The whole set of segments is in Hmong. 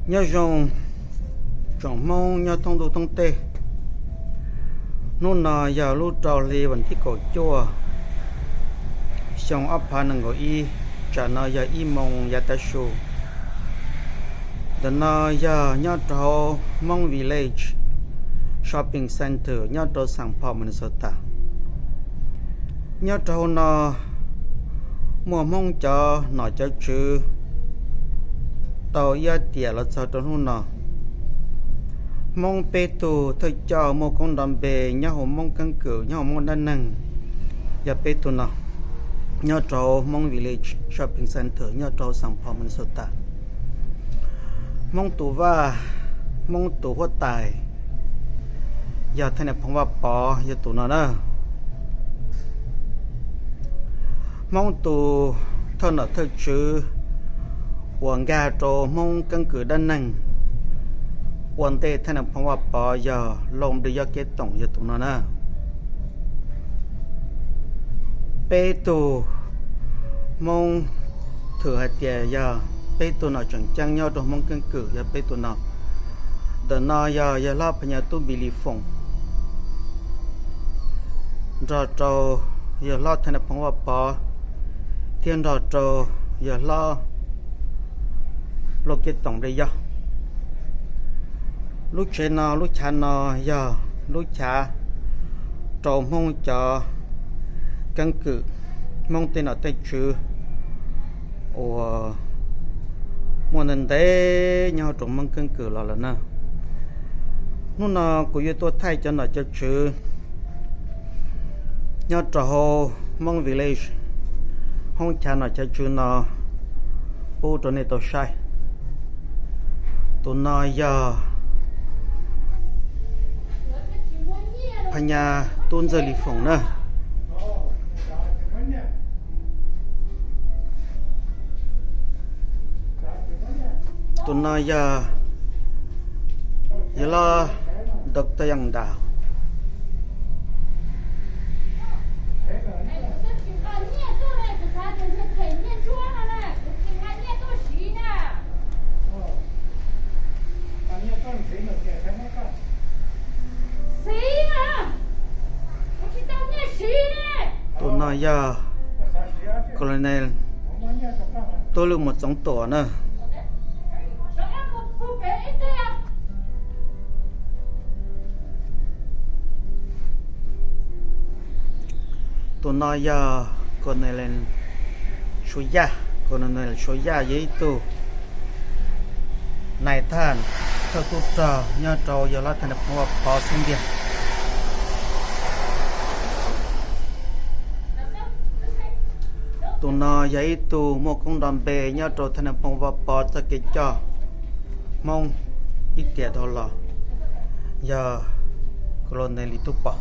Nyob zoo tsoom Hmoob nyob thoob ntuj thoob teb. Hnub no yog lub rau hli vas thib kaum cuaj, xyoo ob phav nees nkaum ib, tsam no yog ib moos yav tav su. Ntawm no yog nyob rau hauv Hmoob Village Shopping Center nyob rau Saint Paul, Minnesota. Nyob rau hauv no muaj Hmoob cov nom cov tswv tau ib tiam los txog rau hnub no. Hmoob peb tug thawj coj muaj koob nrov npe nyob hauv Hmoob keeb kwm, nyob hauv Hmoob dab neeg, yog peb tug no nyob rau hauv Hmoob Village Shopping Center nyob rau hauv Saint Paul, Minnesota. Hmoob tus vaj, Hmoob tus huab tais yog Thaj Nais Phoo Vaj Pov, yog tus no na. Hmoob tus thawj nom thawj tswv uas nkag rau Hmoob keeb kwm dab neeg ua ntej Thaj Nais Phoo Vaj Pov yog Lauj Npliag Yob Kev Toom, yog tus no na. Peb tug Hmoob thwm hais tias yog peb tug nom tseem ceeb nyob rau Hmoob keeb kwm yog peb tug no. Ntawm no yog yawg hlob Phas Nyas Tub Npis Lis Foom, nrog rau yawg hlob Thaj Nais Phoo Vaj Pov, thiab nrog rau yawg hlob Lauj Kev Toom Npliag Yob. Lub tsev no, lub chav no yog lub chav rau Hmoob cov keeb kwm, Hmoob tej nom tej tswv uas muaj ntev ntev nyob hauv rau Hmoob keeb kwm los lawm na. Hnub no kuv yuav tuaj thaij cov nom cov tswv nyob rau hauv Hmoob Village, hoob chav nom chav tswv no pub rau nej tau saib. Tus no yog Phas Nyas Tub Ntxawg Lis Foom na. Tus no yog yawg hlob Doctor Yaj Ntas. Tus no yog Colonel Tub Lwj Mus Txoov Tuam na. Tus no yog Colonel Suav Yaj. Colonel Suav Yaj yog ib tug nais thaj thawj tub rog nyob rau yawg hlob Thaj Nais Phoo Vaj Pov xub ntiag. Tus no yog ib tug muaj koob nrov npe nyob rau Thaj Nais Phoo Vaj Pov txoj kev coj Hmoob ib tiam dhau los, yog Colonel Lis Tub Pov.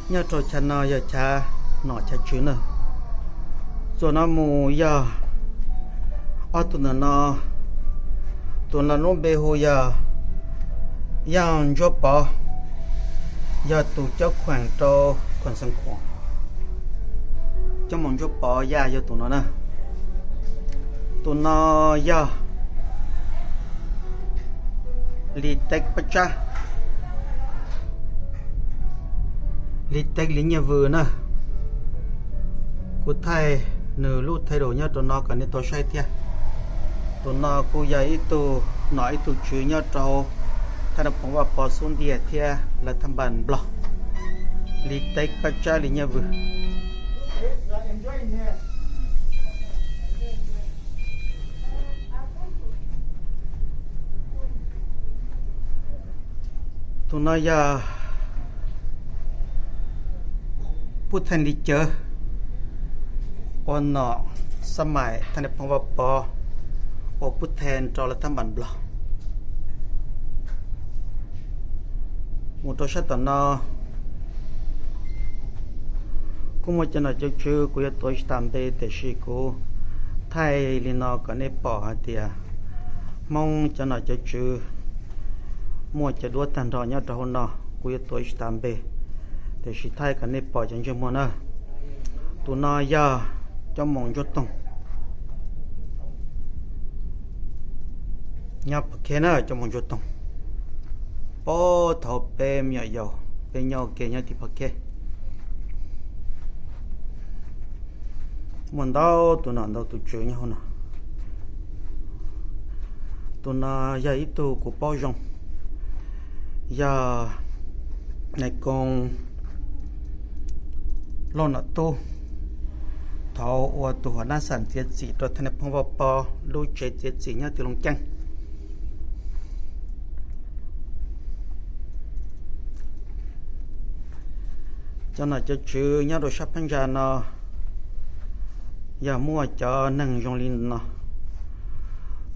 Nyob rau chav no yog chav nom chav tswv na. Txuas no mus yog ob tug ntawm no, tus no lub npe hu yog Yaj Ntsuab Pov, yog tus coj khueem rau khueem Xeev Khuam. Coj mus Ntsuab Pov Yaj yog tus no na. Tus no yog Lis Tev Paj Tsab, Lis Tev Lis Nyiaj Vws na. Kuv thaij nws lub thais daus nyob rau no kom nej tau saib thiab. Tus no kuj yog ib tug nom ib tug tswv nyob rau Thaj Nais Phoo Vaj Pov xub ntiag thiab lawv thaj npas Nplog, Lis Tev Paj Tsab Lis Nyiaj Vws. Tus no yog Pub Theej Lis Cawv, ua nom xab mais Thaj Nais Phoo Vaj Pov, ua Pub Theej rau lawv thaj npas Nplog. Mus rau sab tom no kuj muaj cov nom cov tswv kuv yuav tuav tsis tas npe, tiam sis kuv thaij li no kom nej pom hais tias Hmoob cov nom cov tswv muaj cov duab tag nrho nyob rau hauv no, kuv yuav tuav tsis tas npe. Tiam sis thaij kom nej pom cov ntsej muag na. Tus no yog Coj Moos Ntsuab Toog. Nyob Phav Khej na, Coj Moos Ntsuab Toog. Puag thaum peb me nyuam yaus peb nyob ua ke nyob tim Phav Khej, muaj ntau tus nom ntau tus tswv nyob hauv no. Tus no yog ib tug kuv paub zoo, yog Nais Koo Lauj Nom Tub, thaum ua tus huas nab xam txiav txim rau thaj nais phoo Vaj Pov lub tsev txiav txim nyob tim Looj Ceeb. Cov nom cov tswv nyob rau sab phab ntsa no yog muaj cov neeg zoo li no.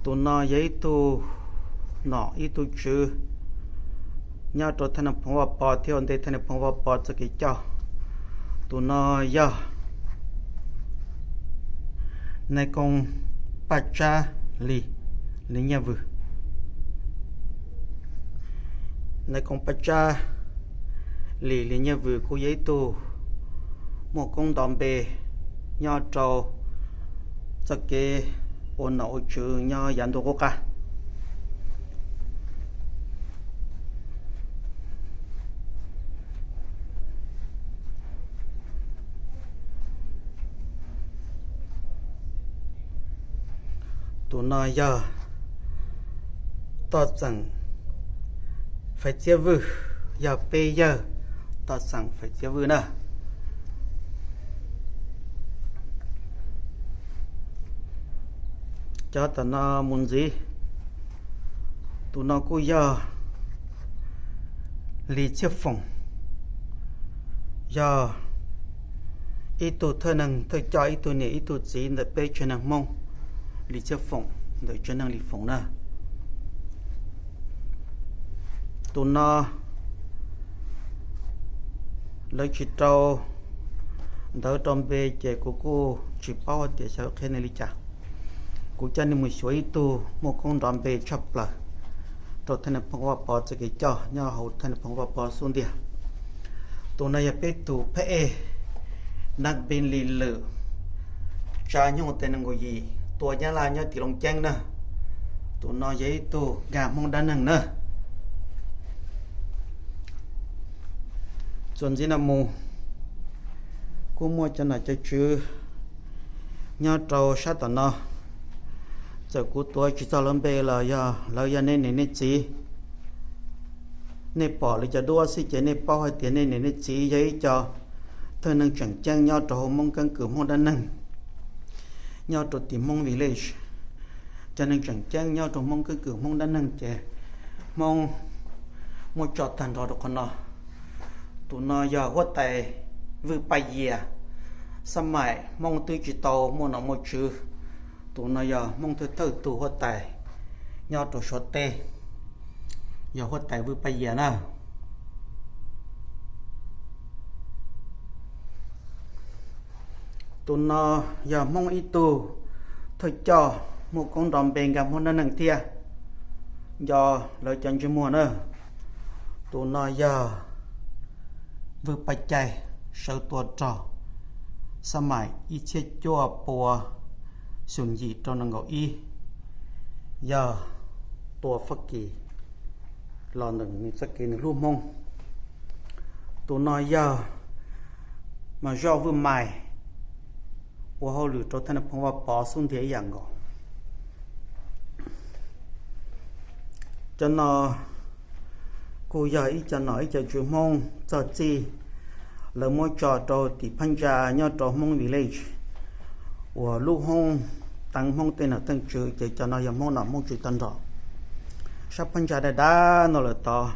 Tus no yog ib tug nom ib tug tswv nyob rau thaj nais phoo Vaj Pov thiab ua ntej thaj nais phoo Vaj Pov txoj kev coj. Tus no yog Nais Koo Paj Tsab Lis, Lis Nyiaj Vws. Nais Koo Paj Tsab Lis, Lis Nyiaj Vws kuj yog ib tug muaj koob nto npe nyob rau txoj kev ua nom ua tswv nyob yav ntuj qub qab. Tus no yog Toj Xeem Faiv Txiab Vwj, yog peb yawg Toj Xeem Faiv Txiab Vwj na. Cov tom no mus ntxiv, tus no kuj yog Lis Txhiaj Foom, yog ib tug thawj neeg thawj coj ib tug niam ib tug txiv ntawm peb tsev neeg Hmoob Lis Txhiaj Foom ntawm tsev neeg Lis Foom na. Tus no lawv tsis rau ntawv rau npe ces kuv kuj tsis paub hais tias xyov qhia nej li cas. Kuv coj nej mus xyuas ib tug muaj koob nrov npe tshaj plaws rau thaj nais phoo Vaj Pov txoj kev coj nyob hauv thaj nais phoo Vaj Pov xub ntiag. Tus no yog peb tus phab ej Nab Pis Lis Lwm, tsa nyoob tes nees nkaum yim, tua Nyab Laj nyob tim Looj Ceeb na. Tus no yog ib tug nkag Hmoob dab neeg na. Txuas ntxiv no mus, kuj muaj cov nom cov tswv nyob rau sab tom no. Txawm kuv tuav tsis txog lawv npe los yog lawv yog nej niam nej txiv. Nej pom lawv cov duab xwb ces nej paub hais tias nej niam nej txiv yog ib co thawj neeg tseem ceeb nyob rau hauv Hmoob keeb kwm Hmoob dab neeg, nyob rau tim Hmoob Village. Cov neeg tseem ceeb nyob rau Hmoob keeb kwm Hmoob dab neeg ces Hmoob muab tso tag nrho rau qhov no. Tus no yog huab tais Vwj Paj Yias, xab maim Hmoob twb tsis tau muaj nom muaj tswv. Tus no yog Hmoob thawj thawj tug huab tais nyob rau Suav teb, yog huab tais Vwj Paj Yias na. Tus no yog Hmoob ib tug thawj coj muaj koob nrov npe nkag Hmoob dab neeg thiab, nco lawv cov ntsej muag na. Tus no yog Vwj Paj Cai, sawv tua rog, xab maim ib txhiab cuaj pua xyoo yim rau nees nkaum ib, yog tua Fab Kis los ntawm nws txoj kev nws hlub Hmoob. Tus no yog Mas Zoj Vwj Mais, ua hauj lwm rau thaj nais phoo Vaj Pov xub ntiag ib yam nkaus. Cov no kuj yog ib co nom ib co tswv Hmoob txog txij lawv muab tso rau tim phab ntsa nyob rau Hmoob Village uas lub hoob teev Hmoob tej nom tej tswv ces cov no yog Hmoob nom Hmoob tswv tag nrho. Sab phab ntsa daj dab no lawm tod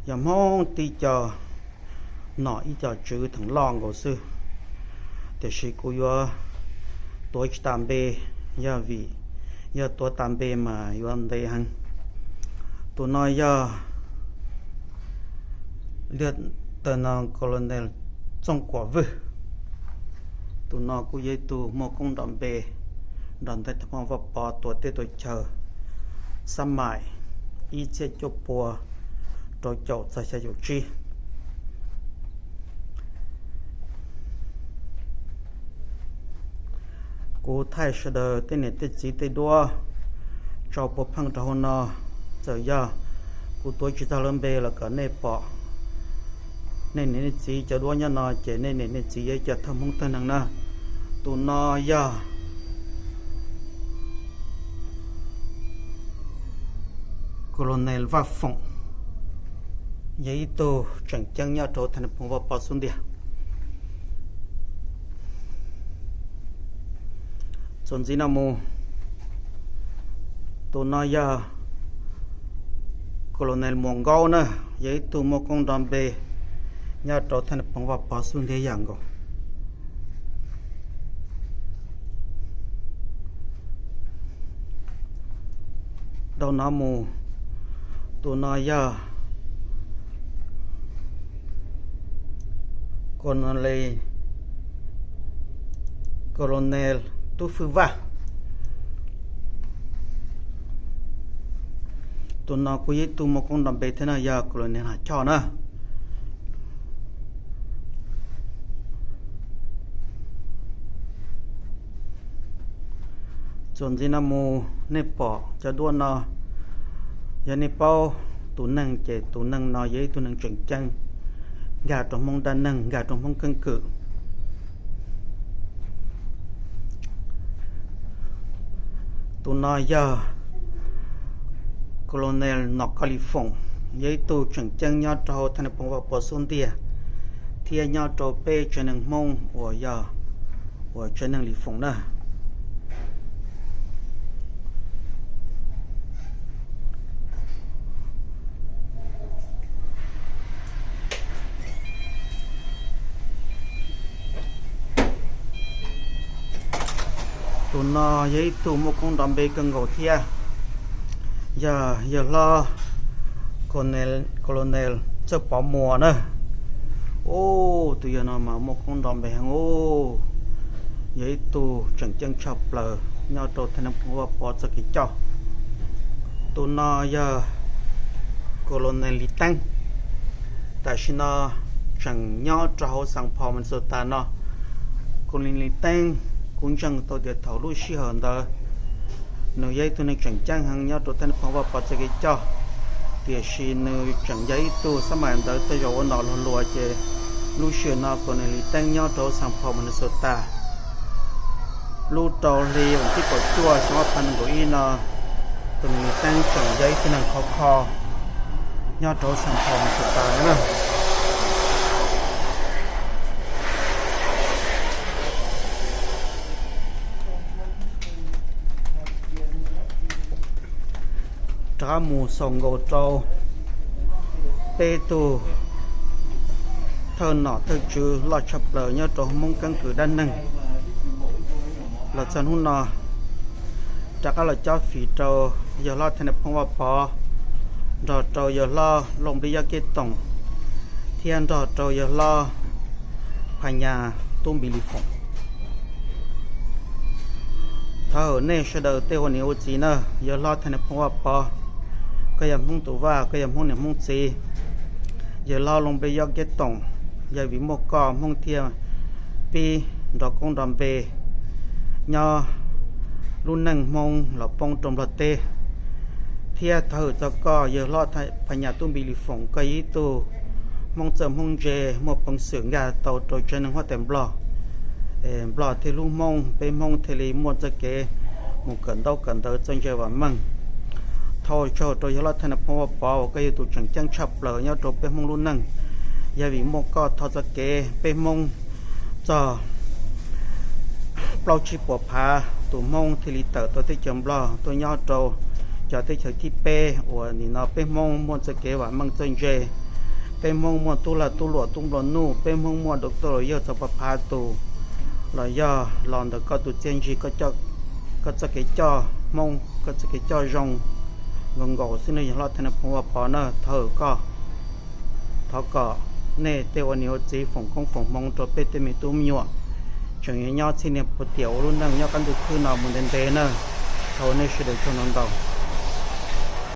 yog Hmoob tib co nom ib co tswv theem loj nkaus xwb, tiam sis kuv yuav tuav tsis tas npe, yog vim yog tuav tas npe mas yuav ntev heev. Tus no yog Lieutenant Colonel Txooj Kuam Vwj. Tus no kuj yog ib tug muaj koob nrov npe nrog ntawm thaj phoo Vaj Pov tua teb tua chaw xab maim ib txhiab cuaj pua rau caum txog xya caum tsib. Kuv thaij sawv daws tej niam tej txiv tej duab tso puav pheej rau hauv no. Txawm yog kuv tuav tsis txog lawv npe los kom nej pom nej niam nej txiv cov duab nyob no ces nej niam nej txiv yog ib co thawj Hmoob thawj neeg na. Tus no yog Colonel Vaj Foom, yog ib tug tseem ceeb nyob rau thaj nab phoov Vaj Pov xub ntiag. Txuas ntxiv no mus, tus no yog Colonel Muas Nkaub na, yog ib tug muaj koob nrov npe nyob rau thaj nab phoov Vaj Pov xub ntiag yam nkaus. Dhau no mus, tus no yog Colonel, Colonel Tub Fwj Vaj. Tus no kuj yog ib tug muaj koob nrov npe thiab no, yog Colonel Ham Choj na. Txuas ntxiv no mus nej pom cov duab no, yog nej paub tus neeg ces tus neeg no yog ib tug neeg tseem ceeb nkag rau Hmoob dab neeg, nkag rau Hmoob keeb kwm. Tus no yog Colonel Nom Koj Lis Foom, yog ib tug tseem ceeb nyob rau hauv thaj nab phoov Vaj Pov xub ntiag thiab nyob rau peb tsev neeg Hmoob uas yog uas tsev neeg Lis Foom na. Tus no yog ib tug muaj koob nrov npe kawg nkaus thiab, yog yawg hlob Colonel Txawj Pov Muas na. Ub, tus yawg no mas muaj koob nrov npe heev ub, yog ib tug tseem ceeb tshaj plaws nyob rau thaj nab phoov Vaj Pov txoj kev coj. Tus no yog Colonel Lis Teeb, tam sim no tseem nyob rau hauv Saint Paul Minnesota no. Colonel Lis Teeb, kuv ntseeg tau tias thaum lub sij hawm ntawd nws yog ib tug neeg tseem ceeb heev nyob rau thaj nab phoov Vaj Pov txoj kev coj, tiam sis nws tseem yog ib tug xab mais ntawd tej zaum ua nom luag luas ces lub sij hawm no Colonel Lis Teeb nyob rau hauv Saint Paul Minnesota. Lub rau hli vas thib kaum cuaj xyoo ob phav nees nkaum ib no, Colonel Lis Teeb tseem yog ib tug neeg khov kho nyob rau hauv Saint Paul Minnesota na. Rov qab mus xaus nkaus rau peb tug thawj nom thawj tswv loj tshaj plaws nyob rau Hmoob keeb kwm dab neeg los txog hnub no. Rov qab los cob fim rau yawg hlob thaj nab phoov Vaj Pov, nrog rau yawg hlob Looj Nplij Yob Kev Toom, thiab nrog rau yawg hlob Phas Nyas Tub Npis Lis Foom. Thov hawm nej sawv daws tej ua niam ua txiv na, yawg hlob thaj nab phoov Vaj Pov, koj yog Hmoob tus vaj, koj yog Hmoob niam Hmoob txiv. Yawg hlob Looj Nplij Yob Kev Toom, yog vim muaj koj Hmoob thiaj pib nrov koob nrov npe nyob lub neej Hmoob los poob rau Nplog teb. Thiab thov hawm txog koj yawg hlob Phas Nyas Tub Npis Lis Foom, koj yog ib tug Hmoob txawj Hmoob ntse, muaj peev xwm nkag tau rau tsev neeg huab tais Nplog, Nplog thiaj hlub Hmoob, peb Hmoob thiaj li muaj txoj kev mus kawm ntaub kawm ntawv txawj ntse vam meej. Thov ua tsaug rau yawg hlob thaj nab phoov Vaj Pov uas koj yog tus tseem ceeb tshaj plaws nyob rau peb Hmoob lub neej. Yog vim muaj koj thov txoj kev peb Hmoob txog plaub tsib puas phav tus Hmoob thiaj li tawm tau teb chaws Nplog tuaj nyob rau cov teb chaws thib peb uas nim no peb Hmoob muaj txoj kev vam meej txawj ntse. Peb Hmoob muaj tub lag tub luam tub nplua nuj, peb Hmoob muaj doctor los yog txog pab phav tus los yog los ntawm koj tus txiaj ntsig, koj txoj kev coj Hmoob, koj txoj kev coj zoo nkaus nkaus xwb na yawg hlob thaj nab phoov Vaj Pov na. Thov hawm koj, thov kom nej tej ua niam ua txiv foom koob foom hmoov rau peb tej me tub me nyuam tseem yuav nyob txhiab niaj puag tiam ua lub neej nyob qab ntuj khwb no mus ntev ntev na. Thov ua nej sawv daws tsaug ntau ntau.